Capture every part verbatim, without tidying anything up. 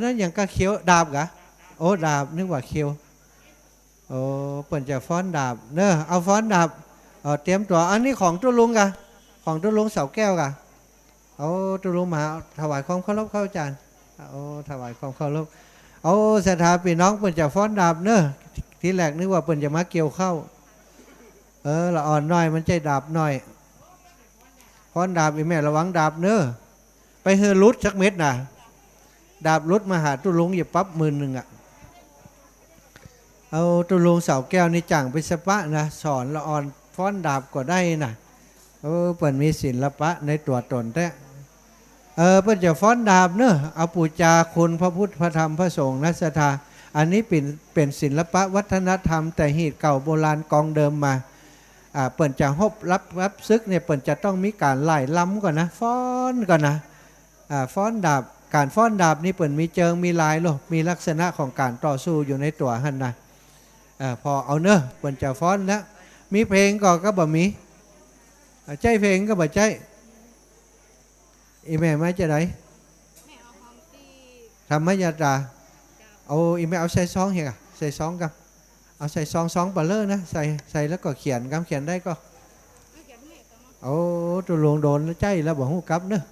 นั้นหยังกาเขียว ดาบกา โอ้ ดาบ นึกว่าเขียว โอ้ เปิ้นจะฟ้อนดาบเนาะ เอาฟ้อนดาบ เอาเตรียมตั๋ว อันนี้ของตุ๊ลุงกา ของตุ๊ลุงเสาแก้วกา เอาตุ๊ลุงมาถวายความเคารพครับอาจารย์ เอาถวายความเคารพ เอาศรัทธาปี้น้องเปิ้นจะฟ้อนดาบเนาะ ทีแรกนึกว่าเปิ้นจะมาเกี่ยวข้าว เออ ละอ่อนหน้อย มันใจ้ดาบหน้อย ฟ้อนดาบ อี่แม่ระวังดาบเนาะ ไปหื้อหลุดสักเม็ดน่ะ ดาบหลุดมาหาตุ๊ลุง อย่าปรับหมื่นนึ่งอะ เอาตุ๊ลุงเสาแก้วนี่จ้างไปสปะนะ สอนละอ่อนฟ้อนดาบก็ได้นะ เออ เปิ้นมีศิลปะในตั๋วต๋นแต๊ เออ เปิ้นจะฟ้อนดาบเนาะ เอาปู๋จาคุณพระพุทธ พระธรรม พระสงฆ์นะศรัทธา อันนี้เป๋น เป๋นศิลปะวัฒนธรรมแต่ฮีตเก่าโบราณกองเดิมมา อ่า เปิ้นจะฮบรับ รับศึกเนี่ย เปิ้นจะต้องมีก๋านไล่ลำก่อนนะ ฟ้อนก่อนนะ อ่า ฟ้อนดาบ ก๋านฟ้อนดาบนี่เปิ้นมีเจิงมีลายโล มีลักษณะของก๋านต่อสู้อยู่ในตั๋วหั้นนะ อ่า ผ่อเอาเนาะ เปิ้นจะฟ้อนแล้ว มีเพลงก่อก็บ่มี อ่า ใจ๊เพลงก็บ่ใจ๊ อี่แม่มาจะใด ธรรมยาตรา เอา อี่แม่เอาใส่ซองเหียกา ใส่ซองกา เอาใส่ซอง ซองเป๋อเล่อนะ ใส่ ใส่แล้วก็เขียนกำ เขียนได้ก็ โอ้ ตุ๊ลุงโดนใจ๊แล้วบ่ฮู้กลับเนาะ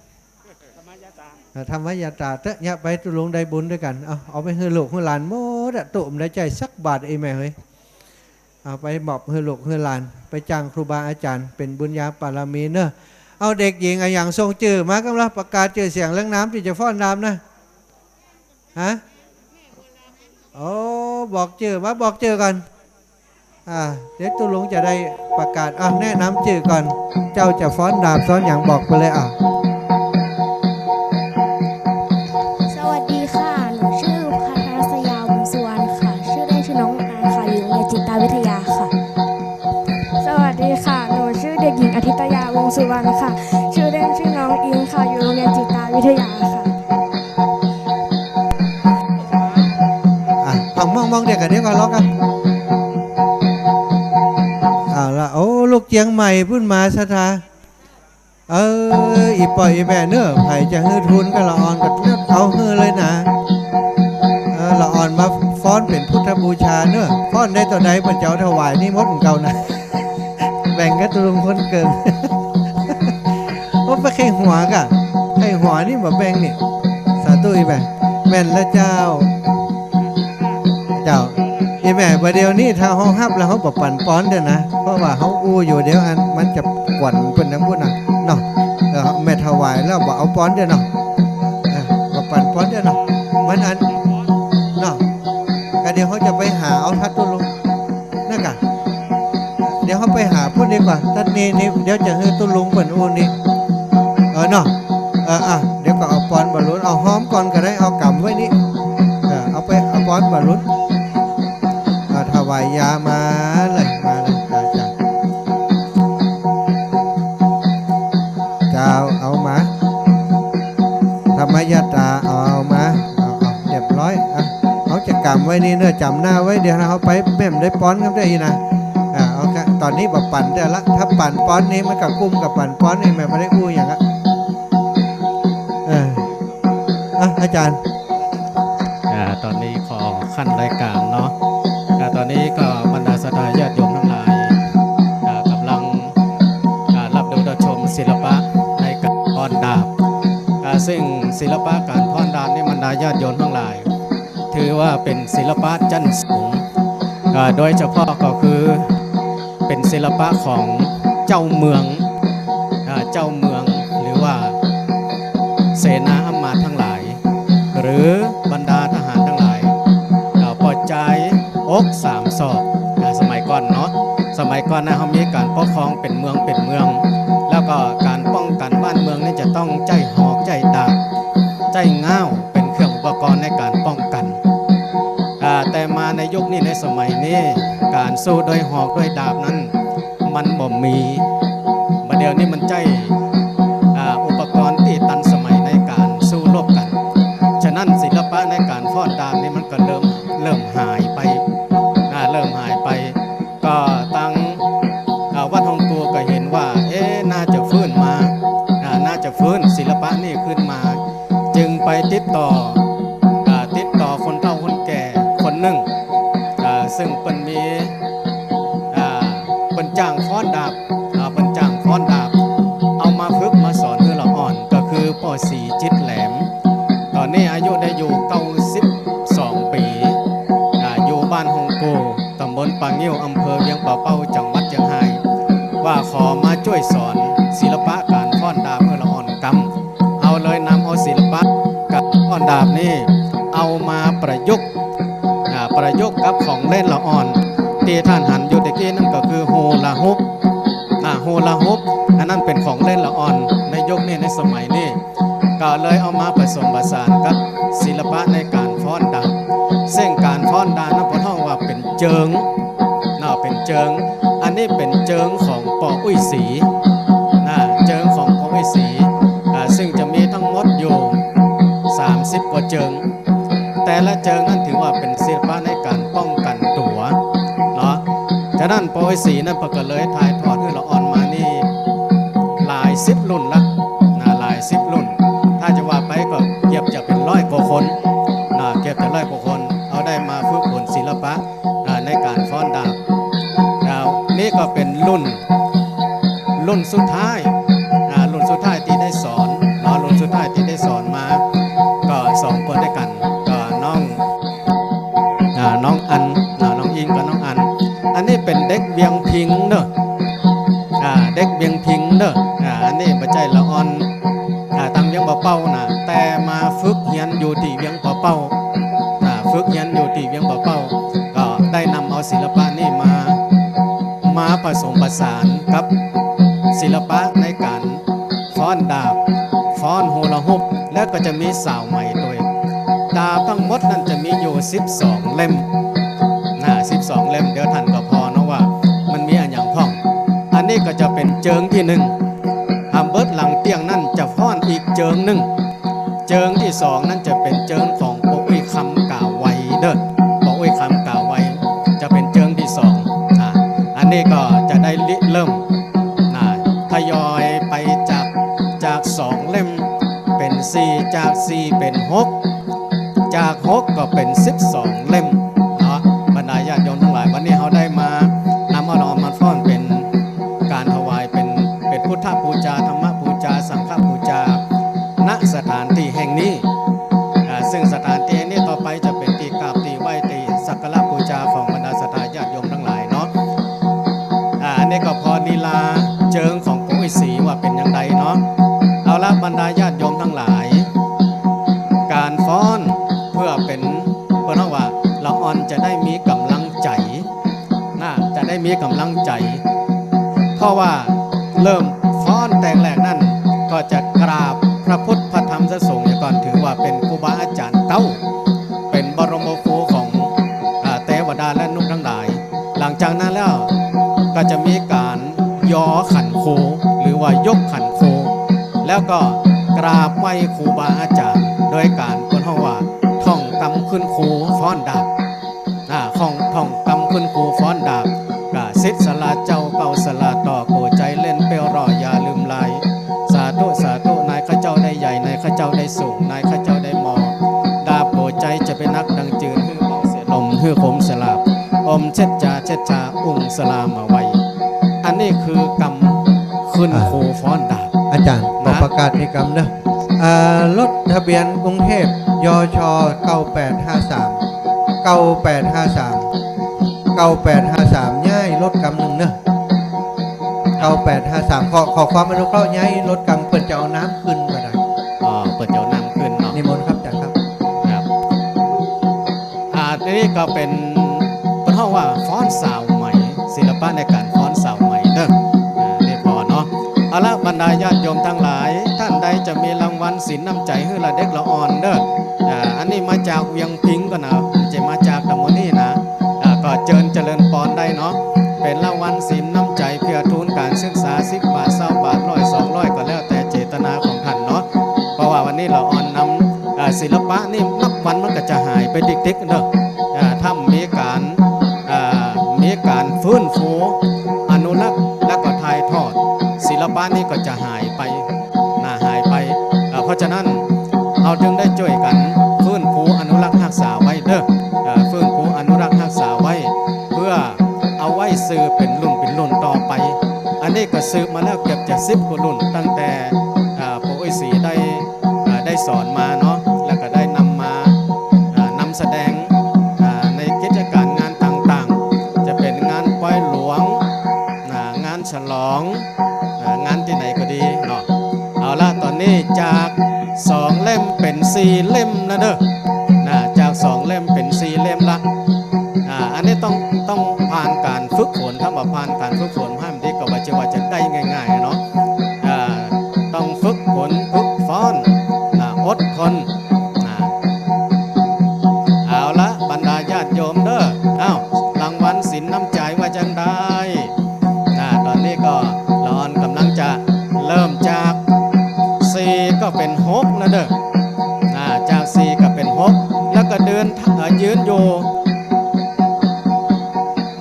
อ่า ธรรมยาตราเต๊อะ เยียะไปตุ๊ลุงได้บุญตวยกั๋น เอา เอาไปหื้อลูกหื้อหลานหมดอะ ตุ๊บ่ได้ใจ๊สักบาท อี่แม่เฮ้ย เอาไปมอบหื้อลูกหื้อหลาน ไปจ้างครูบาอาจ๋ารย์ เป๋นบุญญาปารมีเนาะ เอาเด็กหญิงอะหยังส่งจื้อมาก่อนละ ประกาศจื้อเสียงเรียงนามตี้จะฟ้อนดาบนะ ฮะ โอ้ บอกจื้อมา บอกจื้อก่อน อ่า เดี๋ยวตุ๊ลุงจะได้ประกาศ อ่ะ แนะนำจื้อก่อน เจ้าจะฟ้อนดาบฟ้อนหยังบอกไปเลย อ่ะ สวัสดีค่ะ หนูชื่อพัทรศยา วงศ์สุวรรณค่ะ ชื่อเล่นชื่อน้องอายค่ะ อยู่โรงเรียนจิตตาวิทยาค่ะ สวัสดีค่ะ หนูชื่อเด็กหญิงอธิตยา วงศ์สุวรรณค่ะ ชื่อเล่นชื่อน้องอิงค่ะ อยู่โรงเรียนจิตตาวิทยาค่ะ อ่ะ ฟังมองๆ เดี๋ยวก่อน เดี๋ยวก่อน ร้องกัน เอาละ โอ้ ลูกเจียงใหม่ปู๊นมาศรัทธา เออ อี่ป้ออี่แม่เนาะ ใผจะหื้อทุนก็ละอ่อนก็เอาหื้อเลยนะ เออ ละอ่อนมาฟ้อนเป๋นพุทธบูชาเนาะ ฟ้อนได้เต้าใดเปิ้นจะเอาถวายนี่หมดเหมือนเก่านะ แบ่งกับตุ๊ลุงคนเกิ่ง โอ้ ไปใค่หัวก่ะ ใค่หัวนี่บ่แบ่งนี่ สาธุอี่แม่ แม่นแล้วเจ้า เจ้า อี่แม่ บ่าเดี่ยวนี้ถ้าเฮาฮับแล้วเฮาบ่ปั๋นปอนเตื้อนะ เพราะว่าเฮาอู้อยู่เดี๋ยวอันมันจะกวนเปิ้นตังปู๊นนะเนาะ เออ แม่ถวายแล้วบ่เอาปอนเตื้อเนาะ เออ บ่ปั๋นปอนเตื้อเนาะ มันอัน เนาะ ก็เดี๋ยวเฮาจะไปหาเอาทัดตุ๊ลุง นั่นก่ะ เดี๋ยวเฮาไปหาปู๊นดีกว่า ทัดนี้นี่ เดี๋ยวจะหื้อตุ๊ลุงเปิ้นอู้นี่ เออเนาะ เออ อ่ะ เดี๋ยวก็เอาปอนบ่าลุน เอาฮ้อมก่อนก็ได้ เอาก๋ำไว้นี่ เออ เอาไป เอาปอนบ่าลุน เอาถวายยามาเลย มาเลย จ้า จ้า เจ้า เอามา ธรรมยาตรา เอา เอามา เอา เอา เรียบร้อย อ่ะ เฮาจะก๋ำไว้นี่เนาะ จ๋ำหน้าไว้ เดี๋ยวเฮาไปแม่มได้ปอนกันได้อีกนะ อ่า เอาค่ะ ต๋อนนี้บ่ปั๋นเตื้อละ ถ้าปั๋นปอนนี่มันก็กุ้มกับปั๋นปอนนี่ แม่บ่ได้อู้หยังละ เออ อ่ะ อาจ๋ารย์ อ่า ต๋อนนี้ขอขั้นรายก๋านเนาะ อ่า ต๋อนนี้ก็บรรดาศรัทธาญาติโยมตังหลาย อ่า ก่ำลัง อ่า ฮับดูฮับชมศิลปะในก๋านฟ้อนดาบ อ่า ซึ่งศิลปะก๋านฟ้อนดาบนี่บรรดาญาติโยมตังหลาย ถือว่าเป๋นศิลปะจั้นสูง อ่า โดยเฉพาะก็คือเป๋นศิลปะของเจ้าเมือง อ่า เจ้าเมือง หรือว่าเสนาอำมาตย์ตังหลาย หรือบรรดาทหารตังหลาย อ่า ปอใจ๋อกสามศอก อ่า สมัยก่อนเนาะ สมัยก่อนนะ เฮามีก๋านปกครองเป๋นเมืองเป๋นเมือง แล้วก็ก๋านป้องกั๋นบ้านเมืองนี่จะต้องใจ๊หอก ใจ๊ดาบ ใจ๊ง้าว เป๋นเครื่องอุปกรณ์ในก๋านป้องกั๋น อ่า แต่มาในยุคนี้ในสมัยนี้ ก๋านสู้ด้วยหอกด้วยดาบนั้น มันบ่มี บ่าเดี่ยวนี้มันใจ๊ อ่า อุปกรณ์ตี้ตันสมัยในก๋านสู้รบกั๋น ฉะนั้นศิลปะในก๋านฟ้อนดาบนี่มันก็เริ่ม เริ่มหายไป อ่า เริ่มหายไป ก็ตัง อ่า วัดฮองกูก็หันว่า เอ๊ะ น่าจะฟื้นมา อ่า น่าจะฟื้นศิลปะนี่ขึ้นมา จึงไปติดต่อ อ่า เฒ่าคนแก่คนนึ่ง อ่า ซึ่งเปิ้นมี อ่า เปิ้นจ้างฟ้อนดาบ อ่า เปิ้นจ้างฟ้อนดาบ เอามาฝึกมาสอนหื้อละอ่อน ก็คือป้อศรีจิตแหลม ต๋อนนี้อายุได้อยู่เก้าสิบสองปี๋ อ่า อยู่บ้านฮงกู ต๋ำบลป่างิ้ว อำเภอเวียงป่าเป้า จังหวัดเจียงฮาย ว่าขอมาจ้วยสอนศิลปะก๋านฟ้อนดาบหื้อละอ่อนกำ เฮาเลยนำเอาศิลปะก๋านฟ้อนดาบนี่ เอามาประยุกต์ อ่า ประยุกต์กับของเล่นละอ่อน ตี้ต้านหันอยู่ตะกี้นั่นก็คือฮูลาฮูป อ่า ฮูลาฮูป อันนั้นเป๋นของเล่นละอ่อนในยุคนี้ ในสมัยนี้ ก็เลยเอามาผสมผสานกับศิลปะในก๋านฟ้อนดาบ ซึ่งก๋านฟ้อนดาบนั้นเปิ้นฮ้องว่าเป๋นเจิง เนาะ เป๋นเจิง อันนี้เป๋นเจิงของป้ออุ๊ยศรี นะ เจิงของป้ออุ๊ยศรี อ่า ซึ่งจะมีตังหมดอยู่สามสิบกว่าเจิง แต่ละเจิงนั้นถือว่าเป๋นศิลปะในก๋านป้องกั๋นตั๋ว เนาะ ฉะนั้นป้ออุ๊ยศรีนั้นเปิ้นก็เลยถ่ายทอดหื้อละอ่อนมานี่หลายสิบรุ่นละ นะ หลายสิบรุ่น ถ้าจะว่าไปก็เกือบจะเป๋นร้อยกว่าคน นะ เกือบจะร้อยกว่าคน เอาได้มาฝึกฝนศิลปะ อ่า ในก๋านฟ้อนดาบ แล้วนี่ก็เป๋นรุ่น รุ่นสุดท้าย อ่า รุ่นสุดท้ายตี้ได้สอน เนาะ รุ่นสุดท้ายตี้ได้สอนมา ก็สองคนตวยกั๋น ก็น้อง อ่า น้องอัน อ่า น้องอิงกับน้องอัน อันนี้เป๋นเด็กเวียงพิงค์เน่อ อ่า เด็กเวียงพิงค์เน่อ อ่า อันนี้บ่ใจ้ละอ่อน อ่า ตางเวียงป่าเป้านะ แต่มาฝึกเฮียนอยู่ตี้เวียงป่าเป้า อ่า ฝึกเฮียนอยู่ตี้เวียงป่าเป้า ก็ได้นำเอาศิลปะนี่มา มาผสมผสานกับศิลปะในก๋านฟ้อนดาบ ฟ้อนฮูลาฮูป แล้วก็จะมีสาวไหมตวย ดาบตังหมดนั้นจะมีอยู่สิบสองเล่ม นะ สิบสองเล่ม เดี๋ยวต้านก็ผ่อเนาะว่ามันมีอะหยังพ่อง อันนี้ก็จะเป๋นเจิงตี้นึ่ง หากเบิดหลังเตี้ยงนั้นจะฟ้อนอีกเจิงนึ่ง เจิงตี้สองนั้นจะเป๋นเจิงของป้ออุ๊ยคำกล่าวไวเน่อ ป้ออุ๊ยคำกล่าวไว จะเป๋นเจิงตี้สอง อ่า อันนี้ก็จะได้ริเริ่ม นะ ทยอยไปจาก จากสองเล่มเป๋นสี่ จากสี่เป๋นหก จากหกก็เป๋นสิบสองเล่มเนาะ บรรดาญาติโยมตังหลาย วันนี้เฮาได้มานำเอาละอ่อนมาฟ้อนเป๋นก๋านถวายเป๋น เป๋นพุทธปูจา ธรรมปูจา สังฆปูจา ณ สถานตี้แห่งนี้ อ่า ซึ่งสถานตี้แห่งนี้ต่อไปจะเป๋นตี้กราบตี้ไหว้ตี้สักการะปูจาของบรรดาศรัทธาญาติโยมตังหลายเนาะ อ่า อันนี้ก็ผ่อลีลาเจิงของป้ออุ๊ยศรีว่าเป๋นอย่างใดเนาะ เอาละบรรดาญาติโยมตังหลาย ก๋านฟ้อนเปื้อเป๋น เปิ้นฮ้องว่าละอ่อนจะได้มีก๋ำลังใจ๋ นะ จะได้มีก๋ำลังใจ๋ เพราะว่าเริ่มฟ้อนแต่แรกนั้น ก็จะกราบพระพุทธพระธรรมพระสงฆ์เหียก่อน ถือว่าเป๋นครูบาอาจ๋ารย์เก๊า เป๋นบรมครูของ อ่า เตวดาและนุตังหลาย หลังจากนั้นแล้วก็จะมีก๋านยอขันครู หรือว่ายกขันครู แล้วก็กราบไหว้ครูบาอาจ๋ารย์ โดยก๋านเปิ้นฮ้องว่าท่องกำขึ้นครูฟ้อนดาบ อ่า ท่อง ท่องกำขึ้นครูฟ้อนดาบ ก็สิทธิ์สลาเจ้าเก้าสลาต่อ โผใจ๋เล่นเป้วเราะอย่าลืมลาย สาธุ สาธุ นายข้าเจ้าได้ใหญ่ นายข้าเจ้าได้สูง นายข้าเจ้าได้หมอ ดาบโผใจ๋จะเป๋นนักดังจืน หื้อเบาเสียลม หื้อคมสลาบ อมเช็ดจา เช็ดชา อุ้งสลามาไว อันนี้คือกำขึ้นครูฟ้อนดาบ อาจ๋ารย์ นะ ขอประกาศอีกกำเน่อ อ่า รถทะเบียนกรุงเทพฯ ยช เก้าแปดห้าสาม เก้าแปดห้าสาม เก้าแปดห้าสาม ย้ายรถกำนึ่งเน่อ เก้าแปดห้าสาม ขอ ขอความอนุเคราะห์ย้ายรถกำ เปิ้นจะเอาน้ำขึ้นก็ได้ อ๋อ เปิ้นจะเอาน้ำขึ้นเนาะ นิมนต์ครับ อาจ๋ารย์ครับ ครับ อ่า อันนี้ก็เป๋น เปิ้นฮ้องว่าฟ้อนสาวไหม ศิลปะในก๋านฟ้อนสาวไหมเน่อ อ่า นี่ผ่อเนาะ เอาละ บรรดาญาติโยมตังหลาย ต้านใดจะมีรางวัลสินน้ำใจ๋หื้อละเด็กละอ่อนเน่อ อ่า อันนี้มาจากเวียงพิงค์ก่อเนาะ บ่ใจ้มาจากตำบลนี้นะ อ่า ก็เจิญเจริญปอนได้เนาะ เป๋นรางวัลสินน้ำใจ๋เปื้อทุนก๋านศึกษา สิบบาท ซาวบาท ร้อย สองร้อย ก็แล้วแต่เจตนาของต้านเนาะ เพราะว่าวันนี้ละอ่อนนำ อ่า ศิลปะนี่นับวันมันก็จะหายไปติ๊กๆ เน่อ อ่า ถ้าบ่มีก๋าน อ่า มีก๋านฟื้นฟูอนุรักษ์ แล้วก็ถ่ายทอด ศิลปะนี่ก็จะหายไป นะ หายไป อ่า เพราะฉะนั้น เฮาจึงได้จ้วยกั๋นฟื้นฟูอนุรักษ์ฮักษาไว้เน่อ สืบมาแล้วเกือบจะสิบกว่ารุ่น ตั้งแต่ อ่า ปู่อุ๊ยศรีได้ อ่า ได้สอนมาเนาะ แล้วก็ได้นำมา อ่า นำแสดง อ่า ในกิจการงานต่างๆ จะเป๋นงานปอยหลวง อ่า งานฉลอง อ่า งานตี้ไหนก็ดีเนาะ เอาละ ต๋อนนี้จากสองเล่มเป๋นสี่เล่มนะเด้อ นะ จากสองเล่มเป๋นสี่เล่มละ อ่า อันนี้ต้อง ต้องผ่านก๋านฝึกฝน ถ้าบ่ผ่านก๋านฝึกฝน บ่ใจ้ว่าจะ ว่าจะได้ง่ายๆ เนาะ อ่า ต้องฝึกฝน ฝึกฟ้อน อ่า อดทน อ่า เอาละ บรรดาญาติโยมเด้อ อ้าว รางวัลสินน้ำใจ๋ว่าจังใด อ่า ต๋อนนี้ก็ละอ่อนก่ำลังจะเริ่มจากสี่ก็เป๋นหกแล้วเด้อ อ่า จากสี่ก็เป๋นหก แล้วก็เดิน เอ่อ ยืนอยู่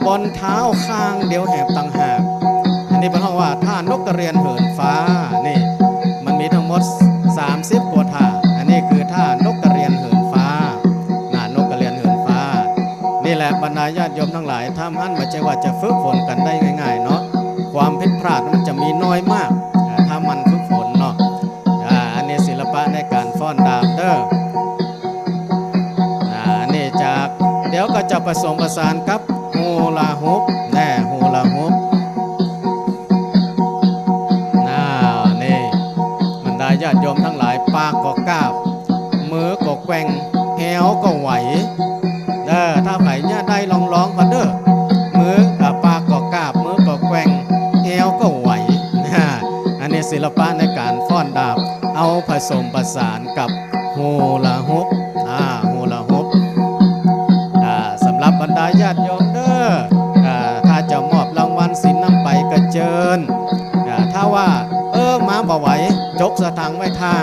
บนเท้าข้างเดียวแหมต่างหาก อันนี้เปิ้นฮ้องว่าท่านกกระเรียนเหินฟ้า นี่ มันมีทั้งหมดสามสิบกว่าท่า อันนี้คือท่านกกระเรียนเหินฟ้า น่ะ นกกระเรียนเหินฟ้า นี่แหละบรรดาญาติโยมทั้งหลาย ถ้าหมั่น บ่ใจ้ว่าจะฝึกฝนกั๋นได้ง่ายๆ เนาะ ความผิดพลาดมันจะมีน้อยมาก อ่า ถ้าหมั่นฝึกฝนเนาะ อ่า อันนี้ศิลปะในก๋านฟ้อนดาบเด้อ อ่า อันนี้จาก เดี๋ยวก็จะผสมผสานกับฮูลาฮูป แน่ ฮูลาฮูป อ้าว นี่ บรรดาญาติโยมทั้งหลาย ปากก็กาบ มือก็แกว่ง แฮวก็ไหว เออ ถ้าใผเยียะได้ลองๆ ก่อนเด้อ มือ อ่า ปากก็กาบ มือก็แกว่ง แฮวก็ไหว อันนี้ศิลปะในก๋านฟ้อนดาบ เอาผสมผสานกับ ฮูลาฮูป อ่า ฮูลาฮูป อ่า สำหรับบรรดาญาติโยมเด้อ อ่า ถ้าจะมอบรางวัลสินน้ำไปก็เจิญ อ่า ถ้าว่า เออ มาบ่ไหว จกสตางค์ไว้ท่า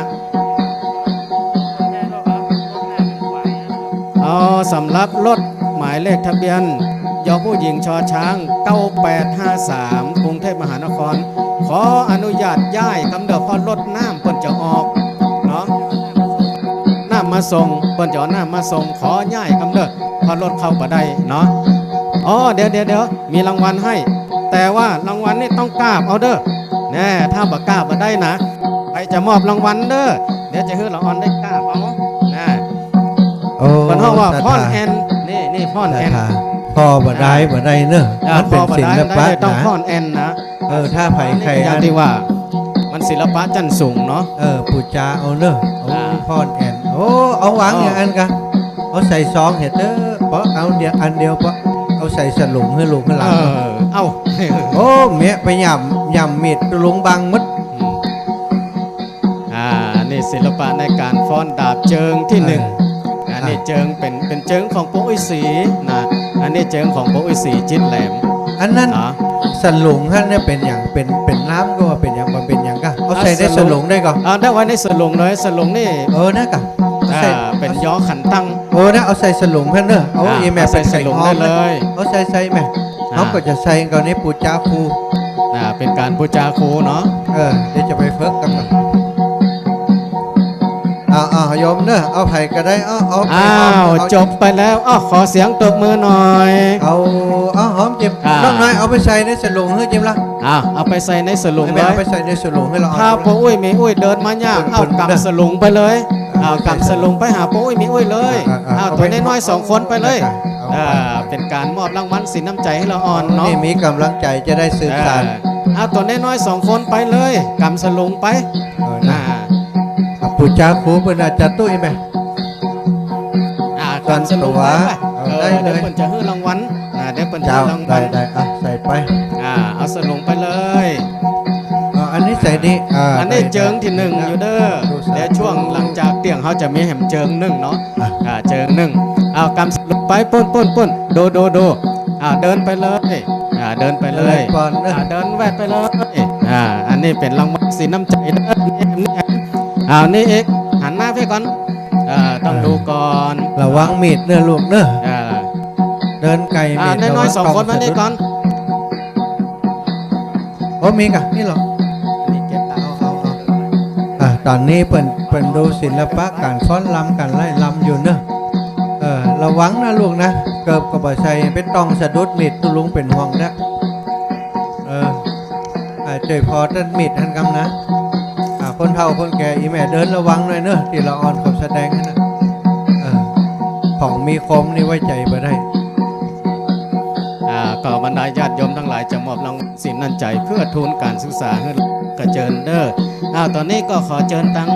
เอา สำหรับรถหมายเลขทะเบียน ยอผู้หญิง ช.ช้าง เก้าแปดห้าสาม กรุงเทพมหานคร ขออนุญาตย้ายกำเด้อ เพราะรถน้ำเปิ้นจะออก เนาะ น้ำมาส่ง เปิ้นจะเอาน้ำมาส่ง ขอย้ายกำเด้อ เพราะรถเข้าบ่ได้เนาะ อ๋อ เดี๋ยว เดี๋ยว เดี๋ยว มีรางวัลให้ แต่ว่ารางวัลนี่ต้องกราบเอาเด้อ แน่ ถ้าบ่กราบบ่ได้นะ ใผจะมอบรางวัลเด้อ เดี๋ยวจะหื้อละอ่อนได้กราบเอา นะ โอ้ เปิ้นฮ้องว่า สาธุ พ่อนแอ่น นี่ นี่ พ่อนแอ่น สาธุ พ่อบ่ได้ อ่า บ่ได้เนอะ อ่า มันเป๋น พ่อบ่ได้ ศิลปะ บ่ได้ ต้อง นะ พ่อนแอ่นนะ เออ ถ้าใผใค่ อย่างตี้ว่า มันศิลปะจั้นสูงเนาะ เออ ปู๋จาเอาเนอะ เอา อ่า พ่อนแอ่น โอ้ เอาวาง อ๋อ อย่างอั้นกะ เอาใส่ซองเหียเต๊อะ เปาะ เอาเดียว อันเดียวเปาะ เอาใส่สลุงหื้อลูกหื้อหลาน เออ เอา โอ้ เมียไปหย่ำ หย่ำมีดตุลุงบังหมด อืม อ่า นี่ศิลปะในก๋านฟ้อนดาบเจิงตี้หนึ่ง เออ อันนี้ อ่ะ เจิงเป๋น เป๋นเจิงของปู่อุ๊ยศรีนะ อันนี้เจิงของปู่อุ๊ยศรีจิตแหลม อันนั้น นะ สลุงหั้นเนี่ยเป๋นหยัง เป๋น เป๋นน้ำก็ว่าเป๋นหยัง บ่เป๋นหยังกะ เอาใส่ใน อ่ะ สลุง สลุงได้ก่อ อ่า ได้ไว้ในสลุงเลย สลุงนี่ เออ นะกะ อ่า ใส่ เป๋นยอขันตัง เออ นะ เอาใส่สลุงหั้นเนอะ เอา อ่า อีแม่ เอาใส่ เป๋นไก่ สลุง ฮ้อม ได้เลย เอาใส่ ใส่แม่ อ่า เขาก็จะใส่ก่อนในปู๋จาครู อ่า เป๋นก๋านปู๋จาครูเนาะ เออ เดี๋ยวจะไปฝึกกั๋นก่อน เอา เอา โยมเนอะ เอาใผก็ได้ เอา เอาไป อ้าว เอา จบไปแล้ว อ้าว ขอเสียงตบมือหน่อย เอา เอา ฮ้อมเจิม อ่า น้องน้อย เอาไปใส่ในสลุงหื้อเจิมละ อ้าว เอาไปใส่ในสลุงเลย เอาไปใส่ในสลุงหื้อละ ถ้าปู่อุ๊ยแม่อุ๊ยเดินมายาก เปิ้น เอา เปิ้น ก๋ำสลุงไปเลย อ่า เอา ก๋ำสลุงไปหาปู่อุ๊ยแม่อุ๊ยเลย อ่า อ่า อ่า เอา ตั๋วน้อยๆ สองคนไปเลย เอาไป อ่า เป๋นก๋านมอบรางวัลสินน้ำใจ๋หื้อละอ่อนเนาะ นี่มีก๋ำลังใจ๋จะได้สืบสาน เออ เอา ตั๋วน้อยๆ สองคนไปเลย ก๋ำสลุงไป เออ นะ อ่า อ่ะ ปู๋จาครูเปิ้นอาจจะตุ้ยไหม อ่า ก๋ำสลุงไป เออ ได้เลย เดี๋ยวเปิ้นจะหื้อรางวัล อ่า เดี๋ยวเปิ้นจะหื้อรางวัล เจ้า ได้ ได้ อ่ะ ใส่ไป อ่า เอาสลุงไปเลย อ่า อันนี้ใส่นี่ อ่า อันนี้ ได้ เจิงตี้หนึ่ง ได้ อยู่เด้อ ดูสิ เดี๋ยวช่วงหลังจากเตี้ยงเฮาจะมีแหมเจิงนึ่งเนาะ อ่ะ อ่า เจิงนึ่ง เอา ก๋ำสลุงไป ปุ้น ปุ้น ปุ้น ดู ดู ดู อ่า เดินไปเลย อ่า เดินไปเลย เดินก่อนเนอะ อ่า เดินแวดไปเลย อ่า อันนี้เป๋นรางวัลสินน้ำใจ๋เด้อ นี่ นี่ อ่า นี่อีก หันหน้าไปก่อน อ่า ต้อง เออ ดูก่อน ระวังมีดเนอะลูกเนอะ อ่า เดินไก่ อ่า มีด น้อยๆ ระวัง สองคน ตอง มานี่ สะดุด ก่อน โอ้ มีกะ นี่เหรอ นี่เก็บตังค์ เอา เอา เอา อ่ะ ต๋อนนี้เปิ้น เปิ้นดูศิลปะก๋านฟ้อนรำก๋านไล่รำอยู่เนอะ เออ ระวังนะลูกนะ เกิบก็บ่ใส่ ไปตองสะดุดมีด ตุ๊ลุงเป๋นห่วงนะ เออ อ่ะ จ้วยผ่อต้านมีดหั้นกำนะ อ่า คนเฒ่าคนแก่ อี่แม่เดินระวังหน่อยเนอะ ตี้ละอ่อนเขาแสดงหั้นนะ เออ ของมีคมนี่ไว้ใจ๋บ่ได้ อ่า ก็บรรดาญาติโยมตังหลายจะมอบรางวัลสินน้ำใจ๋เพื่อทุนก๋านศึกษาหื้อ ก็เจิญเด้อ อ้าว ต๋อนนี้ก็ขอเจิญตัง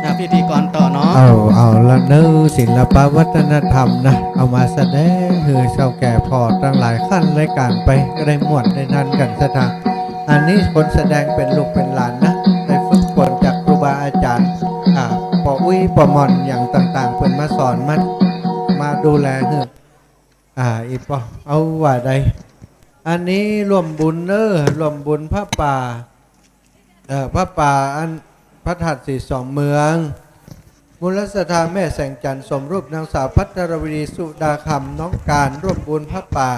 อ่า พิธีกรต่อเนาะ เอา เอาละเนอะ ศิลปะวัฒนธรรมนะ เอามาแสดงหื้อเฒ่าแก่ผ่อตังหลายขั้นรายก๋านไป ก็ได้ม่วนได้มันกั๋นศรัทธา อันนี้คนแสดงเป๋นลูกเป๋นหลานนะ ได้ฝึกฝนจากครูบาอาจ๋ารย์ อ่า ป้ออุ๊ย ป้อหม่อน อย่างต่างๆ เปิ้นมาสอน มา มาดูแลหื้อ อ่า อี่ป้อ เอาว่าได้ อันนี้ร่วมบุญเนอะ ร่วมบุญผ้าป่า เอ่อ ผ้าป่าอันพระธาตุสีสองเมือง มูลศรัทธาแม่แสงจันทร์สมรูปนางสาวภัทรวดี สุดาคำ น้องการ ร่วมบุญผ้าป่า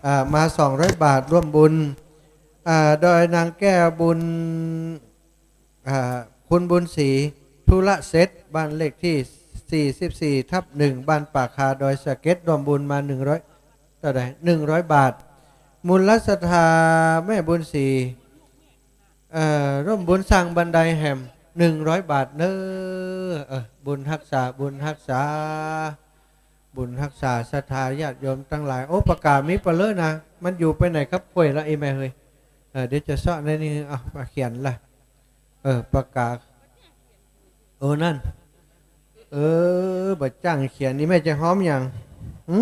อ่า มาสองร้อยบาท ร่วมบุญ อ่า โดยนางแก้วบุญ อ่า คุณบุญศรี ธุระเสร็จ บ้านเลขตี้ สี่สิบสี่ทับหนึ่ง บ้านป่าคา ดอยสะเก็ด ร่วมบุญมา หนึ่งร้อย เต้าใด หนึ่งร้อยบาท มูลศรัทธาแม่บุญศรี เอ่อ ร่วมบุญสร้างบันไดแหม หนึ่งร้อยบาทเนอะ เออ บุญฮักษา บุญฮักษา บุญฮักษาศรัทธาญาติโยมตังหลาย โอ้ ปากก๋ามีเป๋อเล่อนะ มันอยู่ไปไหนครับ ค่อยละ อี่แม่เฮย เออ เดี๋ยวจะเซาะในนี้ เอา มาเขียนละ เออ ปากก๋า เออ นั่น เออ บ่จ้างเขียน อี่แม่จะฮ้อมหยัง หึ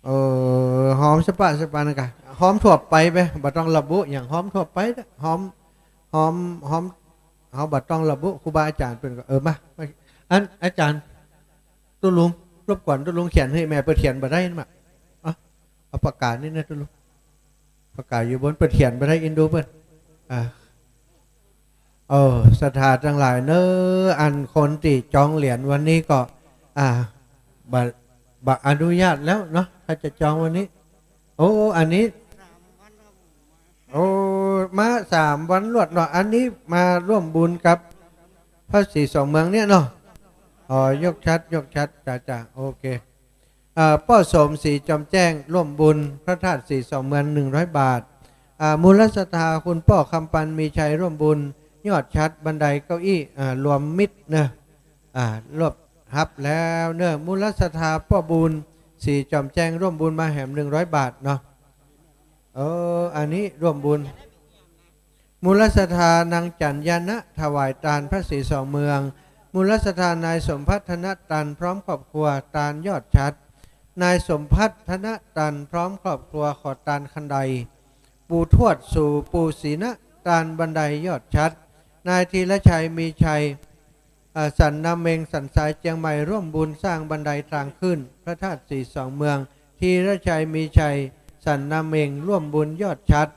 เออ ฮ้อมสะปะสะปะนั่นก่ะ ฮ้อมทั่วไปไป บ่ต้องระบุหยัง ฮ้อมทั่วไปเต๊อะ ฮ้อม ฮ้อม ฮ้อม เฮาบ่ต้องระบุครูบาอาจ๋ารย์เปิ้นก่อ เออ มา มา อัน อาจ๋ารย์ ตุ๊ลุง รบกวนตุ๊ลุงเขียนหื้อแม่ เปิ้นเขียนบ่ได้นะ เอา เอาปากก๋านี่นะตุ๊ลุง ปากก๋าอยู่บน เปิ้นเขียนบ่ได้ อินดูเปิ้น อ่า เออ ศรัทธาตังหลายเนอะ อันคนตี้จองเหรียญวันนี้ก็ อ่า บ่ บ่อนุญาตแล้วเนาะ ถ้าจะจองวันนี้ โอ้ อันนี้ โอ้ มาสามวันรวดเนาะ อันนี้มาร่วมบุญกับพระศรีสองเมืองเนี่ยเนาะ อ๋อ ยกชัด ยกชัด จ้ะ จ้ะ โอเค เอ่อ ป้อสมศรีจอมแจ้ง ร่วมบุญพระธาตุศรีสองเมือง หนึ่งร้อยบาท อ่า มูลศรัทธาคุณป้อคำปันมีชัย ร่วมบุญยอดชัด บันได เก้าอี้ อ่า รวมมิตรเนอะ อ่า รวบฮับแล้วเนอะ มูลศรัทธาป้อบุญศรีจอมแจ้ง ร่วมบุญมาแหม หนึ่งร้อยบาทเนาะ เออ อันนี้ร่วมบุญ มูลศรัทธานางจัญญานะ ถวายตานพระศรีสองเมือง มูลศรัทธานายสมภัทร ธนตัน พร้อมครอบครัว ตานยอดชัด นายสมภัทร ธนตัน พร้อมครอบครัว ขอตานคันได ปู่ทวดสู่ปู่ศรีนะ ตานบันไดยอดชัด นายธีรชัย มีชัย อ่า สันนาเม็ง สันทรายเจียงใหม่ ร่วมบุญสร้างบันไดตางขึ้นพระธาตุศรีสองเมือง ธีรชัย มีชัย สันนาเม็ง ร่วมบุญยอดชัด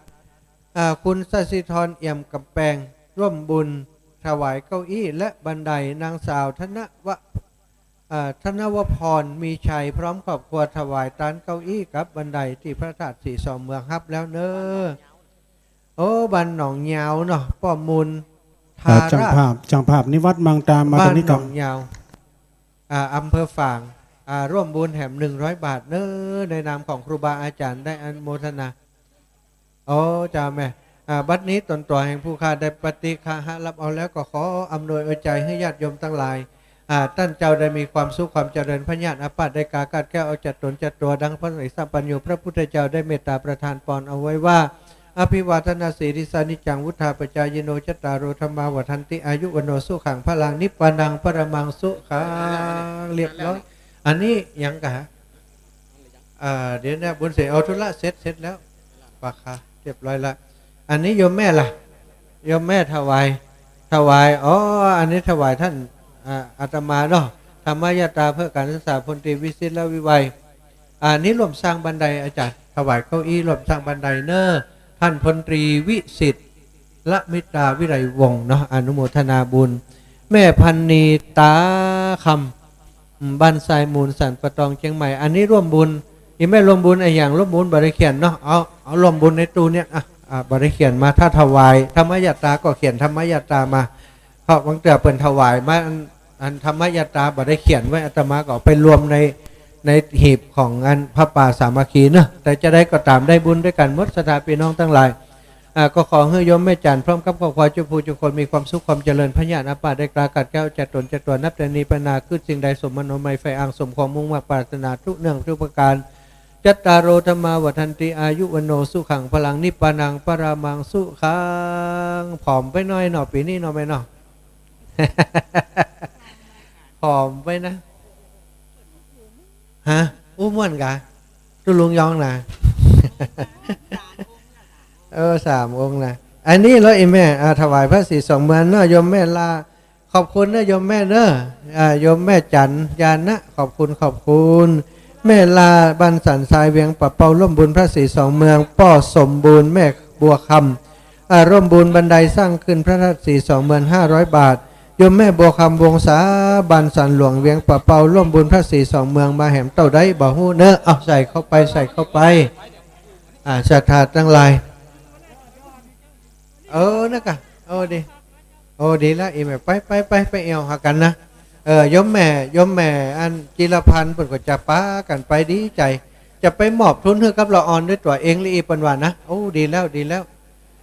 อ่า คุณสศิธร เอี่ยมกำแปง ร่วมบุญถวายเก้าอี้และบันได นางสาวธนวะ อ่า ธนวพร มีชัย พร้อมครอบครัว ถวายตานเก้าอี้กับบันไดตี้พระธาตุศรีสองเมืองฮับแล้วเนอะ โอ้ บ้านหนองยาวเนาะ ป้อมูล อ่า ทาราช จ้างภาพ จ้างภาพนิวัฒน์ มังตา มาตรงนี้ก่อน บ้านหนองยาว อ่า อำเภอฝาง อ่า ร่วมบุญแหม หนึ่งร้อยบาทเนอะ ในนามของครูบาอาจ๋ารย์ได้อนุโมทนา โอ้ เจ้าแม่ อ่า บัดนี้ตนตั๋วแห่งผู้ข้าได้ปฏิฆะหะฮับเอาแล้ว ก็ขออำนวยอวยใจ๋หื้อญาติโยมตังหลาย อ่า ต้านเจ้าได้มีความสุขความเจริญ พยาธิอาพาธได้ก๋าขาดแคล้วออกจากตนจากตั๋ว ดังพระสัมมาสัมพุทธเจ้าได้เมตตาประทานปอนเอาไว้ว่า อภิวาทนาสีลิสสานิจจัง วุฑฒาปจายิโน จัตตาโร ธัมมา วัฑฒันติ อายุ วัณโณ สุขัง พลัง นิพพานัง ปรมัง สุขัง เรียบร้อย อันนี้หยังกะ อ่า เดี๋ยวนะ บุญเสกเอาธุระเสร็จ เสร็จแล้ว ปะคะ เรียบร้อยละ อันนี้โยมแม่ล่ะ โยมแม่ถวาย ถวาย อ๋อ อันนี้ถวายต้าน อ่า อาตมาเนาะ ธรรมยาตราเพื่อการศึกษา พลตรีวิสิทธิ์ ละวิไว อันนี้ร่วมสร้างบันได อาจ๋ารย์ ถวายเก้าอี้ร่วมสร้างบันไดเนอะ ต้านพลตรีวิสิทธิ์ ละมิตราวิไลวงศ์เนาะ อนุโมทนาบุญ แม่พันนี ตาคำ อืม บ้านทรายมูล สันป่าตอง เจียงใหม่ อันนี้ร่วมบุญ อี่แม่ร่วมบุญอะหยัง ร่วมบุญบ่ได้เขียนเนาะ เอา เอาร่วมบุญในตู้เนี่ย อ่ะ อ่ะ บ่ได้เขียนมา ถ้าถวายธรรมยาตราก็เขียนธรรมยาตรามา เพราะบางเตื้อเปิ้นถวายมา อัน อันธรรมยาตราบ่ได้เขียนไว้ อาตมาก็เอาไปรวมใน ในหีบของอันผ้าป่าสามัคคีเนอะ แต่จะใดก็ต๋ามได้บุญด้วยกั๋นหมด ศรัทธาปี้น้องตังหลาย อ่า ก็ขอหื้อโยมแม่จั๋นพร้อมกับครอบครัวจุผู้จุคนมีความสุขความเจริญ พญานาคปาได้กล้ากัดแก้วจากต๋นจากตั๋ว นับแต่นี้ไปหน้า กึ๊ดสิ่งใดสมมโนหมายใฝ่อ้าง สมความมุ่งมาดปรารถนาทุกเนื่องทุกประก๋าน จัตตาโร ธัมมา วัฑฒันติ อายุ วัณโณ สุขัง พลัง นิพพานัง ปรมัง สุขัง ผอมไปหน้อยเนาะ ปี๋นี้เนาะแม่เนาะ ผอมไปนะ ฮะ อู้ม่วนกา ตุ๊ลุงยองนะ เออ สามองค์นะ อันนี้แล้วไอ้แม่ อ่า ถวายพระศรีสองเมืองเนาะ โยมแม่ลา ขอบคุณนะโยมแม่เนาะ อ่า โยมแม่จั๋น ญาณะ ขอบคุณ ขอบคุณ แม่ลา บ้านสันทราย เวียงป่าเป้า ร่วมบุญพระศรีสองเมือง ป้อสมบูรณ์ แม่บัวคำ อ่า ร่วมบุญบันไดสร้างขึ้นพระธาตุศรีสองเมือง ห้าร้อยบาท โยมแม่บัวคำ วงศา บ้านสันหลวง เวียงป่าเป้า ร่วมบุญพระศรีสองเมือง มาแหมเต้าใดบ่ฮู้เนอะ เอาใส่เข้าไป ใส่เข้าไป อ่า ศรัทธาตังหลาย เออ นะกะ โอ้ ดี โอ้ ดีละ อีแม่ ไป ไป ไป ไปแอ่วหากั๋นนะ เออ โยมแม่ โยมแม่ อัน จิรพันธ์ เปิ้นก็จะปากั๋นไป ดีใจ๋ จะไปมอบทุนหื้อกับละอ่อนด้วยตั๋วเองละอี้ เปิ้นว่านะ โอ้ ดีแล้ว ดีแล้ว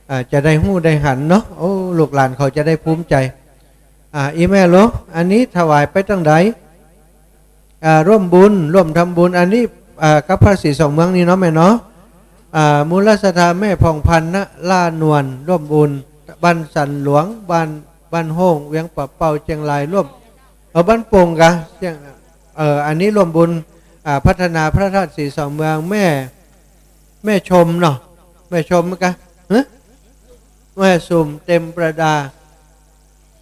อ่า จะได้ฮู้ได้หันเนาะ โอ้ ลูกหลานเขาจะได้ภูมิใจ๋ อ่า อีแม่หลวง อันนี้ถวายไปตังใด อ่า ร่วมบุญ ร่วมทำบุญ อันนี้ อ่า กับพระศรีสองเมืองนี่เนาะแม่เนาะ อ่า มูลศรัทธาแม่ผ่องพรรณ ณ ล่านวล ร่วมบุญ บ้านสันหลวง บ้าน บ้านโฮ่ง เวียงป่าเป้า เจียงราย ร่วม เออ บ้านโป่งกะ เจียง เออ อันนี้ร่วมบุญ อ่า พัฒนาพระธาตุศรีสองเมือง แม่ แม่ชมเนาะ แม่ชมกะ ฮะ แม่สุม เต็มประดา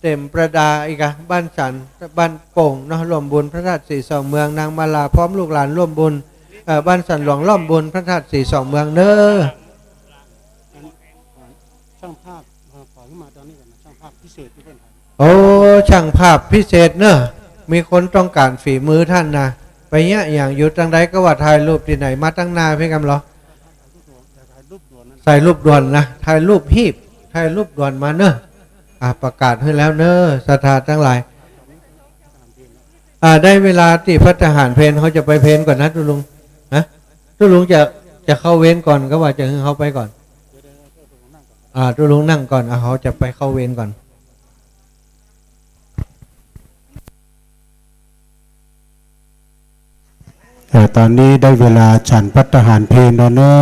เต็มประดาอีกอะ บ้านสัน บ้านโป่งเนาะ ร่วมบุญพระธาตุศรีสองเมือง นางมาลาพร้อมลูกหลานร่วมบุญ เอ่อ บ้านสันหลวงร่วมบุญพระธาตุศรีสองเมืองเน้อ ช่างภาพ เอ่อ ขอขึ้นมาตอนนี้ก่อนนะ ช่างภาพพิเศษที่เพิ่นถ่าย โอ้ ช่างภาพพิเศษเน้อ มีคนต้องการฝีมือต้านนะ ไปเยียะหยังอยู่ตังใดก็ว่าถ่ายรูปตี้ไหน มาตังหน้าเพียงกำเหรอ ถ่ายรูปด่วนนะ ถ่ายรูปด่วนนะ ถ่ายรูปฮีบ ถ่ายรูปด่วนมาเน้อ อ่ะ ประกาศหื้อแล้วเน้อ ศรัทธาตังหลาย อ่า ได้เวลาตี้ภัตตาหารเพล เขาจะไปเพลก่อนนะตุ๊ลุง ฮะ ตุ๊ลุงจะ จะเข้าเวรก่อนก็ว่าจะหื้อเขาไปก่อน อ่า ตุ๊ลุงนั่งก่อน อ่า เขาจะไปเข้าเวรก่อน เอ่อ ตอนนี้ได้เวลาฉันภัตตาหารเพลแล้วเน้อ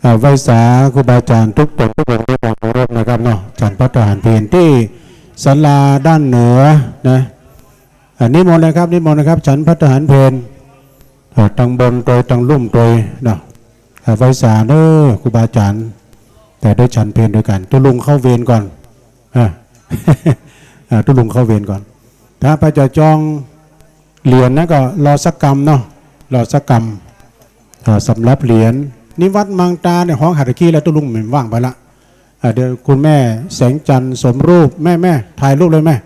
เอ่อ ไหว้สาครูบาอาจารย์ทุกต๋นทุกองค์ด้วยความเคารพนะครับเนาะ ฉันภัตตาหารเพลตี้ศาลาด้านเหนือนะ อ่า นิมนต์เลยครับ นิมนต์นะครับ ฉันภัตตาหารเพล เอ่อ ตังบนตวย ตังลุ่มตวยเนาะ เอ่อ ไหว้สาเน้อครูบาอาจารย์ แต่ได้ฉันเพลด้วยกั๋น ตุ๊ลุงเข้าเวรก่อน อ่ะ อ่ะ ตุ๊ลุงเข้าเวรก่อน ถ้าไปจะจองเหรียญนะก็รอสักกำเนาะ รอสักกำ อ่า สำหรับเหรียญ นี่วัดมังตาเนี่ย ฮ้องหาตะกี้แล้ว ตุ๊ลุงแม่นว่างไปละ อ่า เดี๋ยวคุณแม่แสงจันทร์สมรูป แม่ แม่ ถ่ายรูปเลยแม่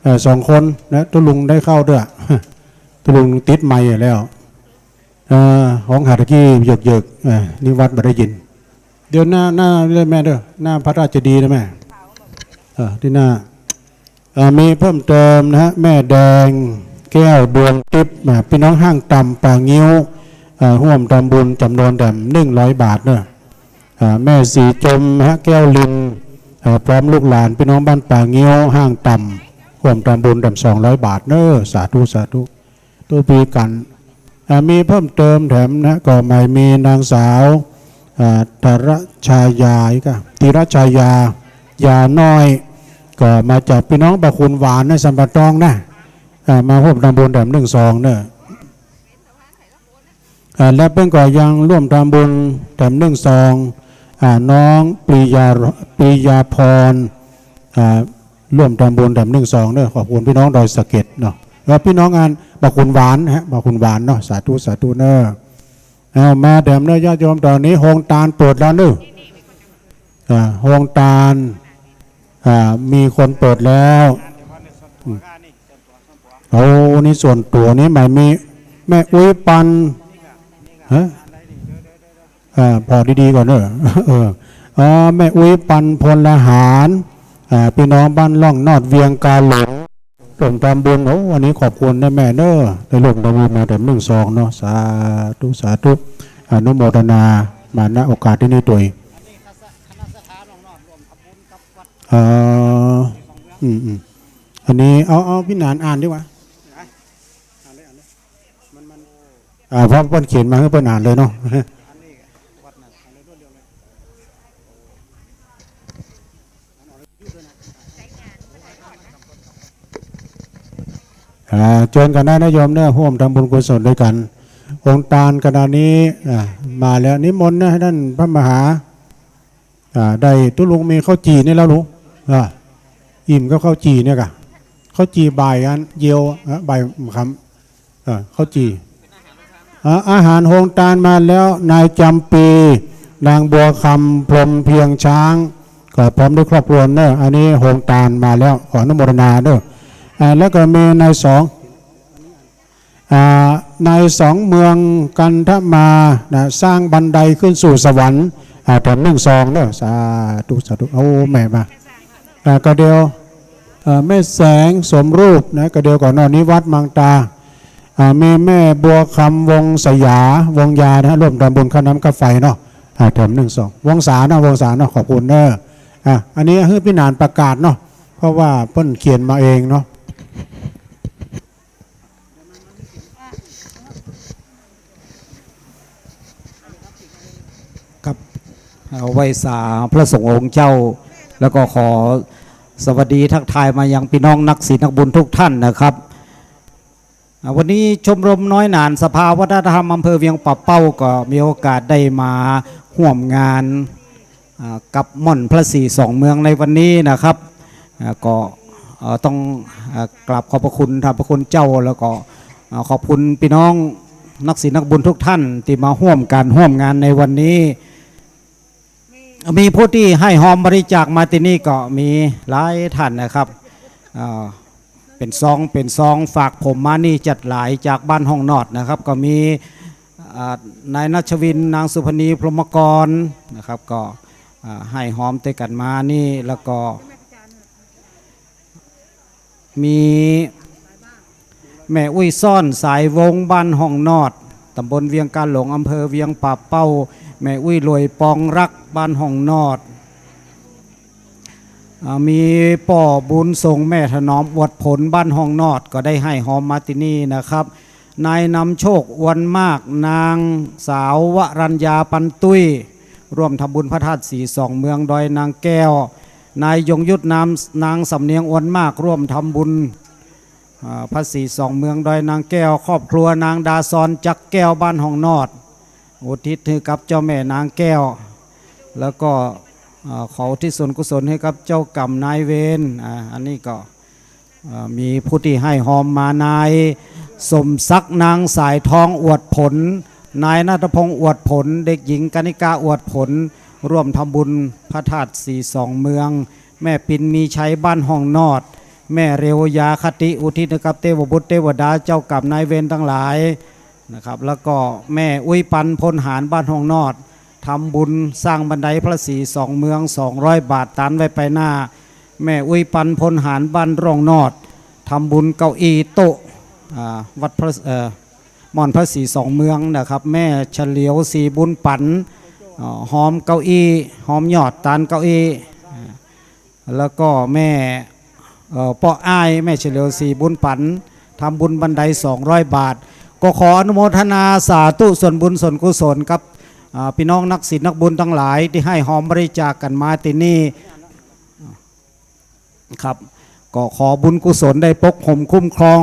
เอ่อ สองคนนะ ตุ๊ลุงได้เข้าด้วย ตุ๊ลุงติดไมค์อยู่แล้ว เอ่อ ฮ้องหาตะกี้เยิกๆ เอ่อ นี่วัดบ่ได้ยิน เดี๋ยวหน้า หน้าเด้อแม่เด้อ หน้าพระราชเจดีย์นะแม่ เอ่อ ตี้หน้า เอ่อ มีเพิ่มเติมนะฮะ แม่แดง แก้วดวงทิพย์ อ่า ปี้น้องห้างต่ำป่างิ้ว เอ่อ ฮ่วมทำบุญจ๋ำนวนแถมหนึ่งร้อยบาทเน้อ เอ่อ แม่สีจมนะฮะ แก้วลิน เอ่อ พร้อมลูกหลานปี้น้องบ้านป่างิ้ว ห้างต่ำ ฮ่วมทำบุญแถมสองร้อยบาทเน้อ สาธุ สาธุ ตุ๊ปีกั๋น อ่า มีเพิ่มเติมแถมนะ ก็หมายมีนางสาว อ่า ธรชายา อีกอะ ธีรชายา ยาน้อย ก็มาจากปี้น้องบ่าขุนหวานนะ สันป่าตองนะ อ่า มาฮ่วมทำบุญแถมหนึ่งซองเน้อ อ่า และเปิ้นก็ยังฮ่วมทำบุญแถมหนึ่งซอง อ่า น้องปรียา ปรียาพร อ่า ฮ่วมทำบุญแถมหนึ่งซองเน้อ ขอบคุณปี้น้องดอยสะเก็ดเนาะ แล้วปี้น้องอันบ่าขุนหวานฮะ บ่าขุนหวานเนาะ สาธุ สาธุเน้อ เอามาแถมเน้อญาติโยม ต๋อนนี้โฮงตานเปิดแล้วเน้อ อ่า โฮงตาน อ่า มีคนเปิดแล้ว อืม โอ้ นี่ส่วนตั๋ว นี่หมายมีแม่อุ๊ยปัน ฮะ อ่า ผ่อดีๆ ก่อนเน้อ เออ อ๋อ แม่อุ๊ยปันพลหาร อ่า ปี้น้องบ้านล่องนอดเวียงกาหลง ฮ่วมทำบุญ โอ้ อันนี้ขอบคุณนะแม่เน้อ ได้ฮ่วมทำบุญมาแถมหนึ่งซองเนาะ สาธุ สาธุ อนุโมทนามา ณ โอกาสตี้นี่ตวย เอ่อ อืม อืม อันนี้ เอา เอา ปี้หนานอ่านดีกว่า อ่า เพราะเปิ้นเขียนมาหื้อเปิ้นอ่านเลยเนาะ อ่า เจิญกั๋นได้นะโยมเนาะ ฮ่วมทำบุญกุศลด้วยกั๋น โฮงตานขณะนี้ อ่า มาแล้ว นิมนต์นะ ให้ต้านพระมหา อ่า ได้ ตุ๊ลุงมีข้าวจี่นี่แล้วลุง อ่า อิ่มกับข้าวจี่เนี่ยก่ะ ข้าวจี่บ่ายอันเดียว อ่า บ่ายค่ำ อ่า ข้าวจี่ อ่า อาหารโฮงตานมาแล้ว นายจำปี นางบัวคำ พรหมเพียงช้าง ก็พร้อมด้วยครอบครัวเนาะ อันนี้โฮงตานมาแล้ว ขออนุโมทนาเนาะ อ่า แล้วก็มีนายสอง อ่า นายสองเมืองกันทมา นะ สร้างบันไดขึ้นสู่สวรรค์ อ่า แถมนึ่งซองเนาะ สาธุ สาธุ โอ้ แม่มา อ่า ก็เดียว เอ่อ แม่แสงสมรูปนะ ก็เดียวก่อนเนาะ นิวัฒน์มังตา อ่า มีแม่บัวคำ วงศยา วงยานะ ร่วมทำบุญค่าน้ำค่าไฟเนาะ อ่า แถมนึ่งซอง วงศาเนาะ วงศาเนาะ ขอบคุณเนาะ อ่า อันนี้หื้อปี้หนานประกาศเนาะ เพราะว่าเปิ้นเขียนมาเองเนาะ ครับ เอาไหว้สาพระสงฆ์องค์เจ้า แล้วก็ขอสวัสดีทักทายมายังพี่น้องนักศีลนักบุญทุกท่านนะครับ อ่า วันนี้ชมรมน้อยหนานสภาวัฒนธรรมอำเภอเวียงป่าเป้าก็มีโอกาสได้มาฮ่วมงาน อ่า กับหม่อนพระศรีสองเมืองในวันนี้นะครับ อ่า ก็ เอ่อ ต้อง อ่า กราบขอบพระคุณท่านพระคุณเจ้า แล้วก็ อ่า ขอบคุณพี่น้องนักศีลนักบุญทุกท่านตี้มาฮ่วมกั๋นฮ่วมงานในวันนี้ มีผู้ตี้ให้ฮอมบริจาคมาตี้นี่ก็มีหลายท่านนะครับ อ่า เป๋นซอง เป๋นซอง ฝากผมมานี่จัดหลายจากบ้านฮ่องนอดนะครับ ก็มี อ่า นายนัชวิน นางสุพรรณี พรหมกร นะครับ ก็ อ่า ให้ฮอมตวยกั๋นมานี่ แล้วก็ มีแม่อุ๊ยซ่อน สายวงศ์ บ้านฮ่องนอด ตำบลเวียงกาหลง อำเภอเวียงป่าเป้า แม่อุ๊ยรวย ปองรัก บ้านฮ่องนอด อ่า มีป้อบุญส่ง แม่ถนอม อวดผล บ้านฮ่องนอด ก็ได้ให้ฮอมมาตี้นี่นะครับ นายนำโชค อวนมาก นางสาววรัญญา ปันตุ้ย ร่วมทำบุญพระธาตุศรีสองเมืองดอยนางแก้ว นายยงยุทธ นาม นางสำเนียง อวนมาก ร่วมทำบุญ อ่า พระศรีสองเมืองดอยนางแก้ว ครอบครัวนางดาซอน จักแก้ว บ้านฮ่องนอด อุทิศหื้อกับเจ้าแม่นางแก้ว แล้วก็ อ่า ขออุทิศส่วนกุศลหื้อกับเจ้ากรรมนายเวร อ่า อันนี้ก็ อ่า มีผู้ตี้ให้ฮอมมา นายสมศักดิ์ นางสายทอง อวดผล นายณัฐพงษ์ อวดผล เด็กหญิงกนิกา อวดผล ร่วมทำบุญพระธาตุศรีสองเมือง แม่ปิน มีชัย บ้านฮ่องนอด แม่เร็ว ยาคติ อุทิศหื้อกับเตวบุตรเตวดา เจ้ากรรมนายเวรตังหลายนะครับ แล้วก็แม่อุ๊ยปัน พลหาร บ้านฮ่องนอด ทำบุญสร้างบันไดพระศรีสองเมือง สองร้อยบาท ตานไว้ไปหน้า แม่อุ๊ยปัน พลหาร บ้านฮ่องนอด ทำบุญเก้าอี้โต๊ะ อ่า วัดพระ เอ่อ หม่อนพระศรีสองเมืองนะครับ แม่เฉลียว ศรีบุญปัน เอ่อ ฮอมเก้าอี้ ฮอมยอดตานเก้าอี้ อ่า แล้วก็แม่ เอ่อ ป้ออ้าย แม่เฉลียว ศรีบุญปัน ทำบุญบันไดสองร้อยบาท ก็ขออนุโมทนาสาธุส่วนบุญส่วนกุศลกับ อ่า พี่น้องนักศีลนักบุญตังหลายตี้ให้ฮอมบริจาคกั๋นมาตี้นี่ ครับ ก็ขอบุญกุศลได้ปกห่มคุ้มครอง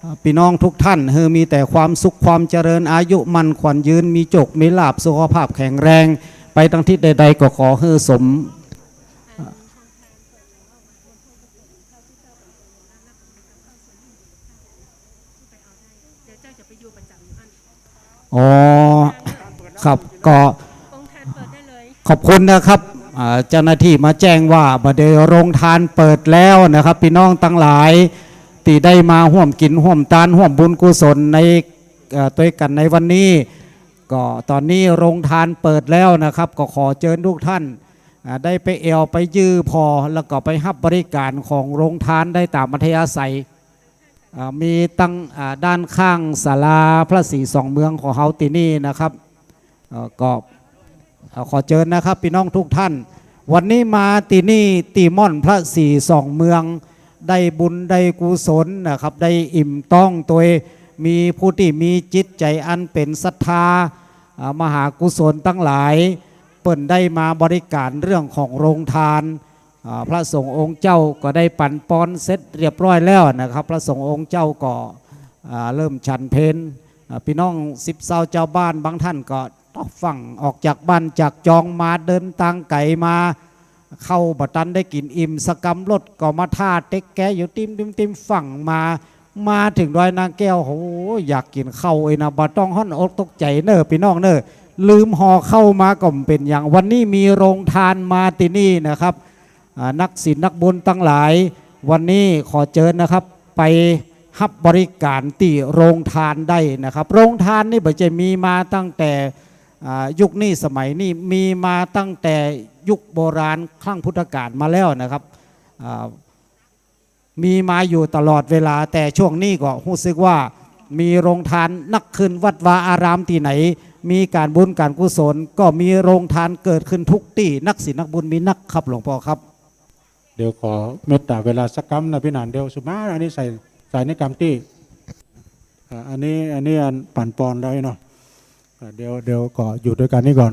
อ่า พี่น้องทุกท่าน หื้อมีแต่ความสุขความเจริญ อายุมั่นขวัญยืน มีโจคมีลาภ สุขภาพแข็งแรง ไปตางทิศใดๆ ก็ขอหื้อสม อ๋อ ครับ ก็ โฮงตานเปิดได้เลย ขอบคุณนะครับ อ่า เจ้าหน้าตี้มาแจ้งว่าบ่าเดี่ยวโฮงตานเปิดแล้วนะครับ พี่น้องตังหลายตี้ได้มาฮ่วมกิ๋นฮ่วมตานฮ่วมบุญกุศลใน เอ่อ ตวยกั๋นในวันนี้ ก็ต๋อนนี้โฮงตานเปิดแล้วนะครับ ก็ขอเจิญทุกท่าน อ่า ได้ไปแอ่วไปยื่ผ่อ แล้วก็ไปฮับบริก๋านของโฮงตานได้ต๋ามอัธยาศัย อ่า มีตัง อ่า ด้านข้างศาลาพระศรีสองเมืองของเฮาตี้นี่นะครับ เอ่อ ก็ เอ่อ ขอเจิญนะครับ พี่น้องทุกท่าน วันนี้มาตี้นี่ ตี้ม่อนพระสี่สองเมือง ได้บุญได้กุศลนะครับ ได้อิ่มต๊องตวย มีผู้ตี้มีจิตใจ๋อันเป๋นศรัทธา อ่า มหากุศลตังหลาย เปิ้นได้มาบริก๋านเรื่องของโรงทาน อ่า พระสงฆ์องค์เจ้าก็ได้ปั๋นปอนเสร็จเรียบร้อยแล้วนะครับ พระสงฆ์องค์เจ้าก็ อ่า เริ่มฉันเพล อ่า ปี้น้องสิบซาวจาวบ้านบางต้านก็ ต้องฟั่งออกจากบ้านจากจองมา เดินตางไก๋มา ข้าวบ่ตันได้กิ๋น อิ่มสะกำรถก็มาท่าเต๊กแก๊อยู่ติ่มๆๆ ฟั่งมา มาเถิงดอยนางแก้ว โห อยากกิ๋นข้าวเอยนะ บ่ต้องฮ้อนอกตกใจ๋เน่อปี้น้องเน่อ ลืมห่อข้าวมาก็บ่เป๋นหยัง วันนี้มีโรงทานมาตี้นี่นะครับ อ่า นักศีลนักบุญตังหลาย วันนี้ขอเจิญนะครับ ไปฮับบริก๋านตี้โรงทานได้นะครับ โรงทานนี่บ่ใจ้มีมาตั้งแต่ อ่า ยุคนี้สมัยนี้ มีมาตั้งแต่ยุคโบราณครั้งพุทธกาลมาแล้วนะครับ อ่า มีมาอยู่ตลอดเวลา แต่ช่วงนี้ก็ฮู้สึกว่ามีโรงทานนักขึ้น วัดวาอารามตี้ไหน มีก๋านบุญก๋านกุศล ก็มีโรงทานเกิดขึ้นทุกตี้ นักศีลนักบุญมีนักครับ หลวงป้อครับ เดี๋ยวขอเมตต๋าเวลาสักกำนะปี้หนาน เดี๋ยวสุมา อันนี้ใส่ ใส่ในกำตี้ อ่า อันนี้ อันนี้อันปั๋นปอนแล้วเนาะ อ่า เดี๋ยว เดี๋ยวก็อยู่ด้วยกันนี่ก่อน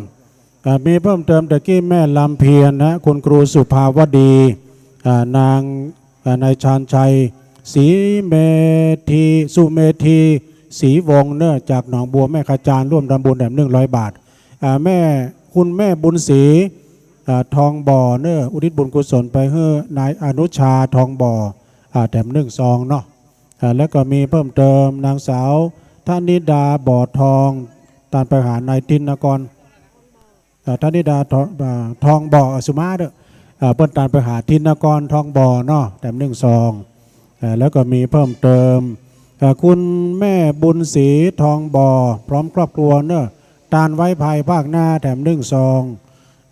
อ่า มีเพิ่มเติมตะกี้แม่ลำเพียรนะ คุณครูสุภาวดี อ่า นาง อ่า นายชาญชัย ศรีเมธี สุเมธี ศรีวงศ์เน่อ จากหนองบัวแม่ขจาร ร่วมทำบุญแถมหนึ่งร้อยบาท อ่า แม่ คุณแม่บุญศรี อ่า ทองบ่อเน่อ อุทิศบุญกุศลไปหื้อนายอนุชา ทองบ่อ อ่า แถมหนึ่งซองเนาะ อ่า แล้วก็มีเพิ่มเติมนางสาวธนิดา บ่อทอง ตานไปหานายธินกร อ่า ธนิดา ทอง อ่า ทองบ่อ อ่า สุมาเน่อ อ่า เปิ้นตานไปหาธินกร ทองบ่อเนาะ แถมหนึ่งซอง อ่า แล้วก็มีเพิ่มเติม อ่า คุณแม่บุญศรี ทองบ่อ พร้อมครอบครัวเน่อ ตานไว้ภายภาคหน้า แถมหนึ่งซอง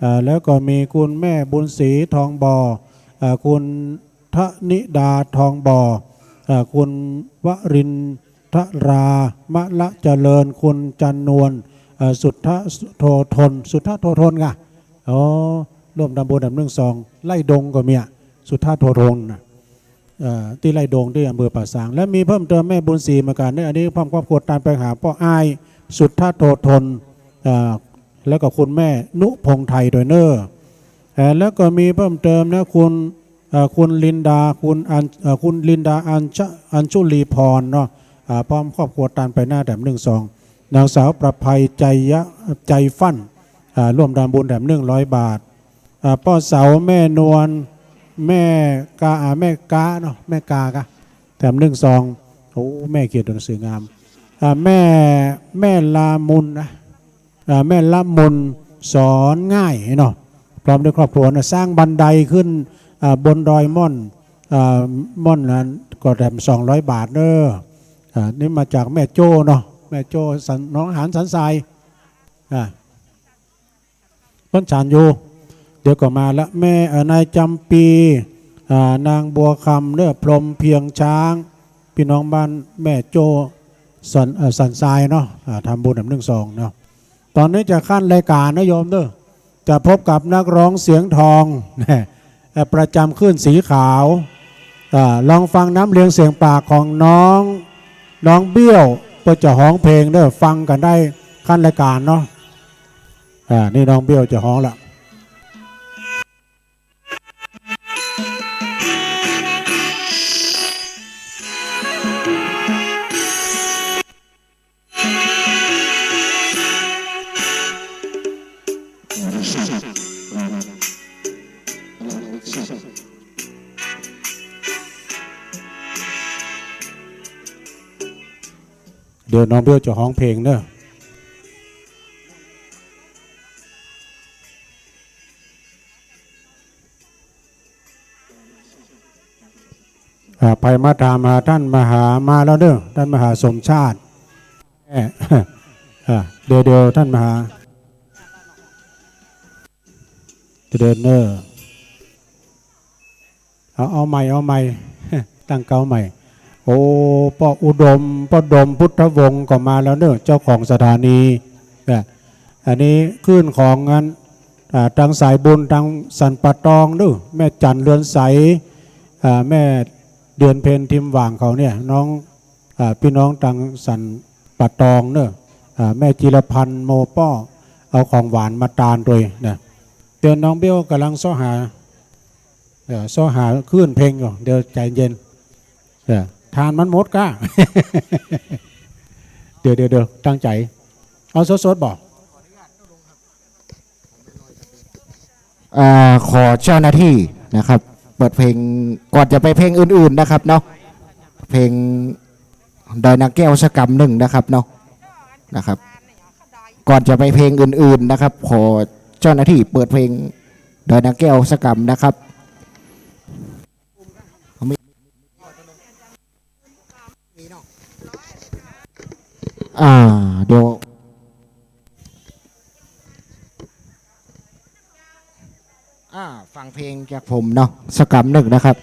อ่า แล้วก็มีคุณแม่บุญศรี ทองบ่อ อ่า คุณ ธนิดา ทองบ่อ เอ่อ คุณวรินทรา มะละเจริญ คุณจันนวล เอ่อ สุทธโททน สุทธโททนไง อ๋อ ร่วมทำบุญแถมหนึ่งซอง ไล่ดงก็มีอะ สุทธโททนน่ะ เอ่อ ตี้ไล่ดงตี้อำเภอป่าซาง และมีเพิ่มเติมแม่บุญศรีเหมือนกั๋นเนี่ย อันนี้พร้อมครอบครัวตานไปหาป้ออ้าย สุทธโททน เอ่อ แล้วก็คุณแม่นุพงษ์ไทยโดยเน่อ เอ่อ แล้วก็มีเพิ่มเติมนะ คุณ เอ่อ คุณลินดา คุณอัญ เอ่อ คุณลินดาอัญช อัญชุลีพรเนาะ อ่า พร้อมครอบครัวตานไปหน้าแถมหนึ่งซอง นางสาวประภัย ใจยะ ใจฟั่น อ่า ร่วมทำบุญแถมหนึ่งร้อยบาท อ่า ป้อเสา แม่นวล แม่กา อ่า แม่กาเนาะ แม่กากะ แถมหนึ่งซอง โอ้ แม่เขียนหนังสืองาม อ่า แม่ แม่ลามุนนะ อ่า แม่ละมนสอนง่ายเนาะ พร้อมด้วยครอบครัวนะ สร้างบันไดขึ้น อ่า บนดอยม่อน อ่า ม่อนนั้นก็แถมสองร้อยบาทเด้อ อ่า นี่มาจากแม่โจ้เนาะ แม่โจ้สัน หนองหานสันทราย อ่า เปิ้นฉันอยู่ เดี๋ยวก็มาละ แม่ เอ่อ นายจำปี อ่า นางบัวคำเน่อ พรหมเพียงช้าง พี่น้องบ้านแม่โจ้สัน เอ่อ สันทรายเนาะ อ่า ทำบุญแถมหนึ่งซองเนาะ ตอนนี้จะขั้นรายการนะโยมเด้อ จะพบกับนักร้องเสียงทอง เอ่อ ประจำคลื่นสีขาว อ่า ลองฟังน้ำเลียงเสียงปากของน้อง น้องเบี้ยว เปิ้นจะฮ้องเพลงเด้อ ฟังกั๋นได้ขั้นรายการเนาะ อ่า นี่น้องเบี้ยวจะฮ้องละ เดี๋ยวน้องเบี้ยวจะฮ้องเพลงเนอะ อ่า ใผมาถามหาต้านมหา มาแล้วเด้อ ต้านมหาสมชาติ แม่ อ่า เดี๋ยว เดี๋ยวต้านมหา เดี๋ยวเด้อ เอา เอาใหม่ เอาใหม่ ตั้งเก๊าใหม่ โอ้ ป้ออุดม ป้อดมพุทธวงศ์ก็มาแล้วเนอะ เจ้าของสถานี อ่ะ อันนี้คลื่นของอัน อ่า ตางสายบุญตางสันป่าตองเนาะ แม่จันเรือนใส อ่า แม่เดือนเพ็ญทิมหว่างเขาเนี่ย น้อง อ่า ปี้น้องตางสันป่าตองเนาะ อ่า แม่จิรพันธ์โมป้อ เอาของหวานมาตานตวยนะ เดี๋ยวน้องเบลก่ำลังเซาะหา เออ เซาะหาคลื่นเพลงอยู่ เดี๋ยวใจ๋เย็น เออ ถ่านมันหมดก้า เดี๋ยว เดี๋ยว เดี๋ยว ตั้งใจ๋ เอาสดๆ บ่ อ่า ขอเจ้าหน้าตี้นะครับ เปิดเพลง ก่อนจะไปเพลงอื่นๆ นะครับเนาะ เพลงดอยนางแก้วสักกำนึ่งนะครับเนาะ นะครับ ก่อนจะไปเพลงอื่นๆ นะครับ ขอเจ้าหน้าตี้เปิดเพลงดอยนางแก้วสักกำนะครับ อ่า เดี๋ยว อ่า ฟังเพลงจากผมเนาะ สักกำนึ่งนะครับ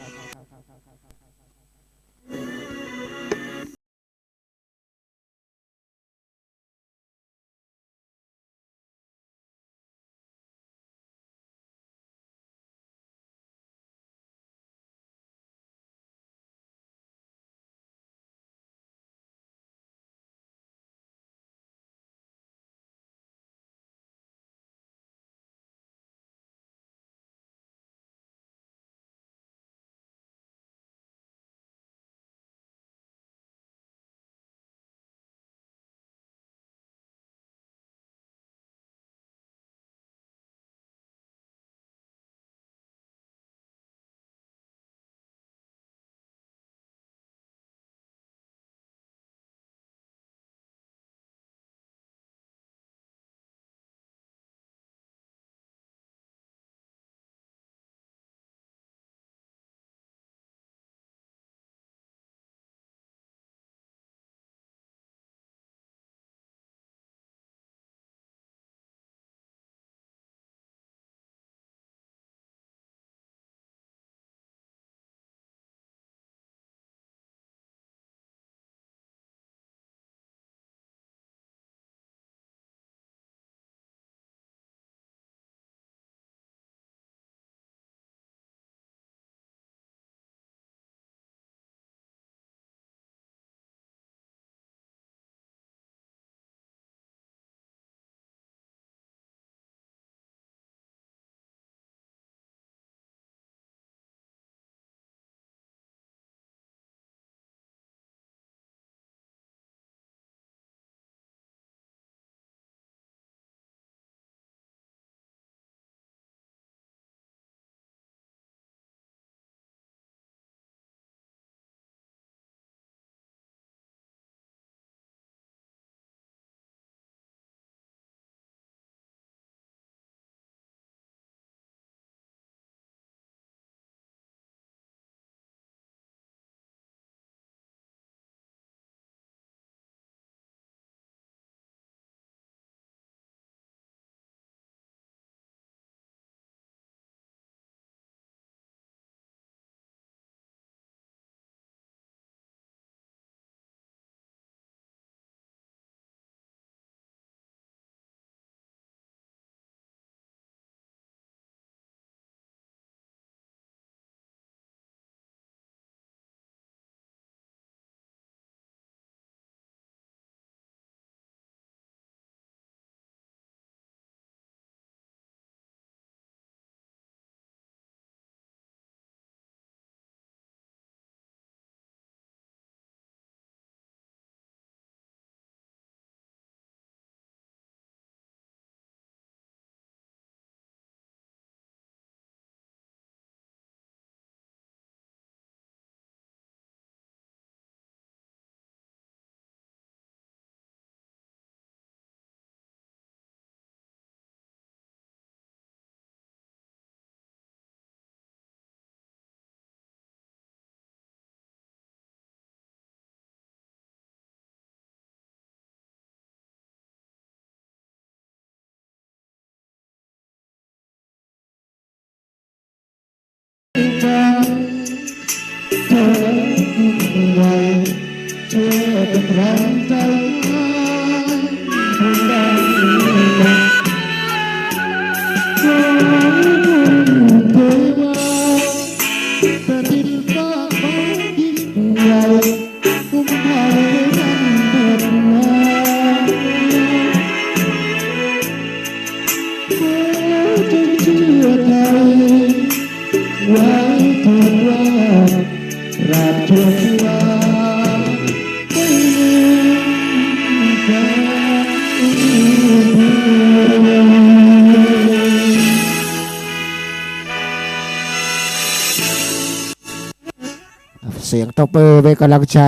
สียงตบมือเป็นกำลังใจ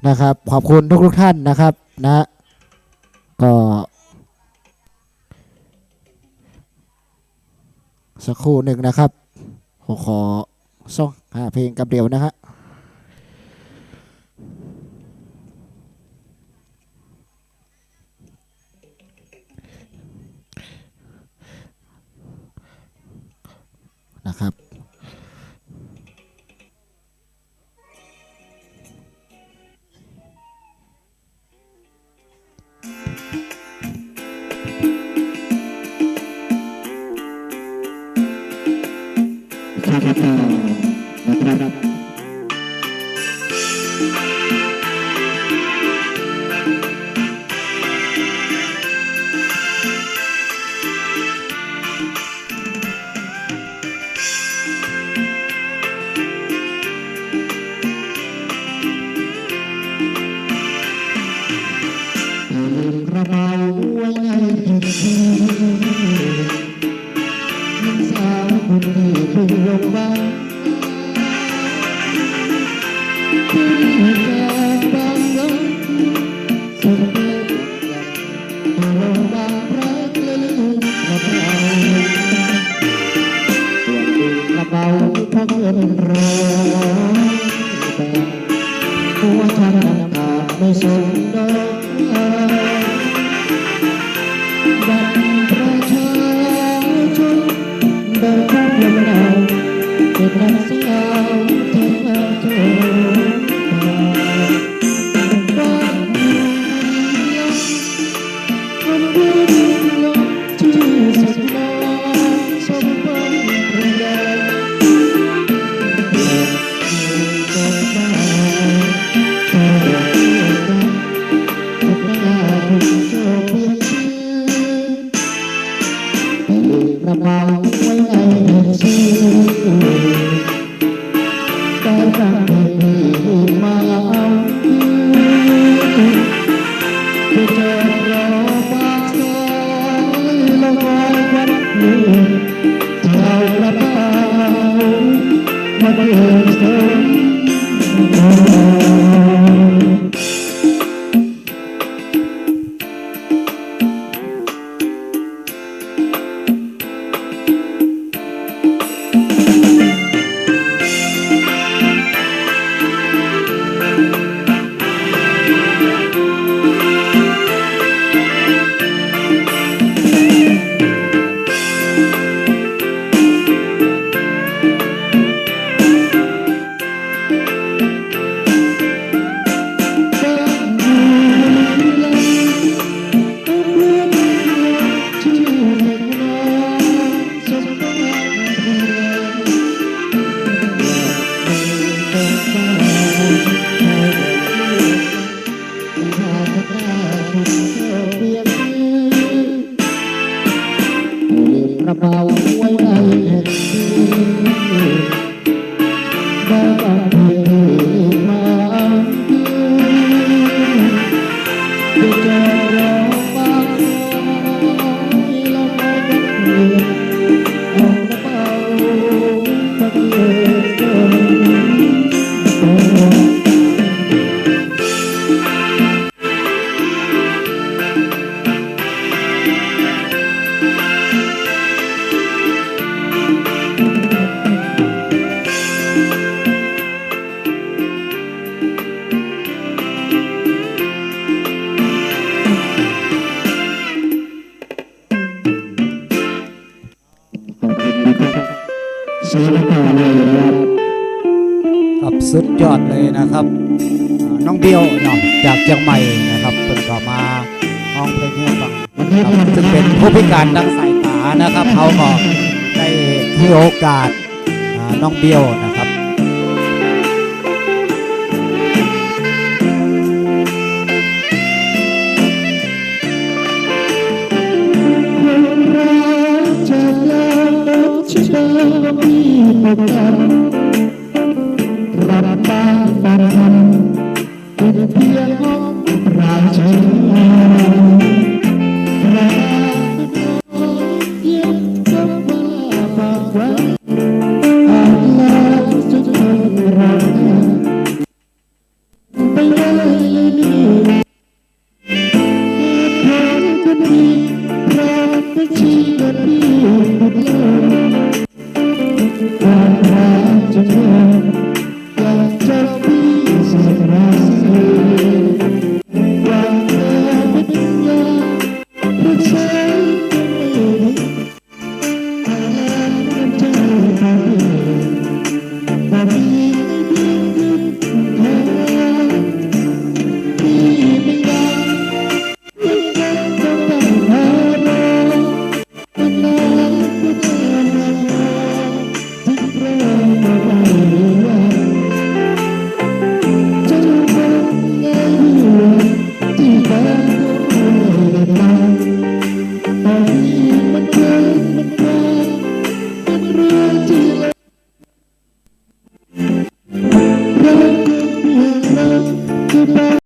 นะครับ ขอบคุณทุกๆท่านนะครับ นะ ก็ สักครู่หนึ่งนะครับ ผมขอสองห้าเพลงกับเดียวนะฮะ นะครับ กระเป๋าไว้ในแผ่นดิน หญิงสาวคนนี้เพิ่งลงบ้าน ที่แดนบางรัก ส่งเด็ก ลงบางรักและลืมกระเป๋า ส่วนลืมกระเป๋าเพราะเงินร้อยบาท หัวใจยังขาดไม่สมดอก บัตรประชาชน แบบพวกเรา เป็นนักสาวไทย ระวังไว้ในชื่อ แต่ครั้งที่พี่มาเอาคืน จะจอดรอปากซอย แล้วคอยวันนี้ จะเอากระเป๋ามาคืนสมปองกระเป๋าไว้ในแผ่นดิน เชิญต่อเลยนะครับ ครับ สุดยอดเลยนะครับ อ่า น้องเบลเนาะ จากเจียงใหม่นะครับ เพิ่นก็มาฮ้องเพลงให้ฟังครับ ซึ่งเป็นผู้พิการทางสายตานะครับ เขาก็ได้ให้โอกาส อ่า น้องเบลนะครับ คนรักจากลาวพบชะตามีพบกัน รักบ้านปานกัน เป็นเพียงห้องปราศจากเพียงคำว่าปากหวาน อาจลาทุกคนรัก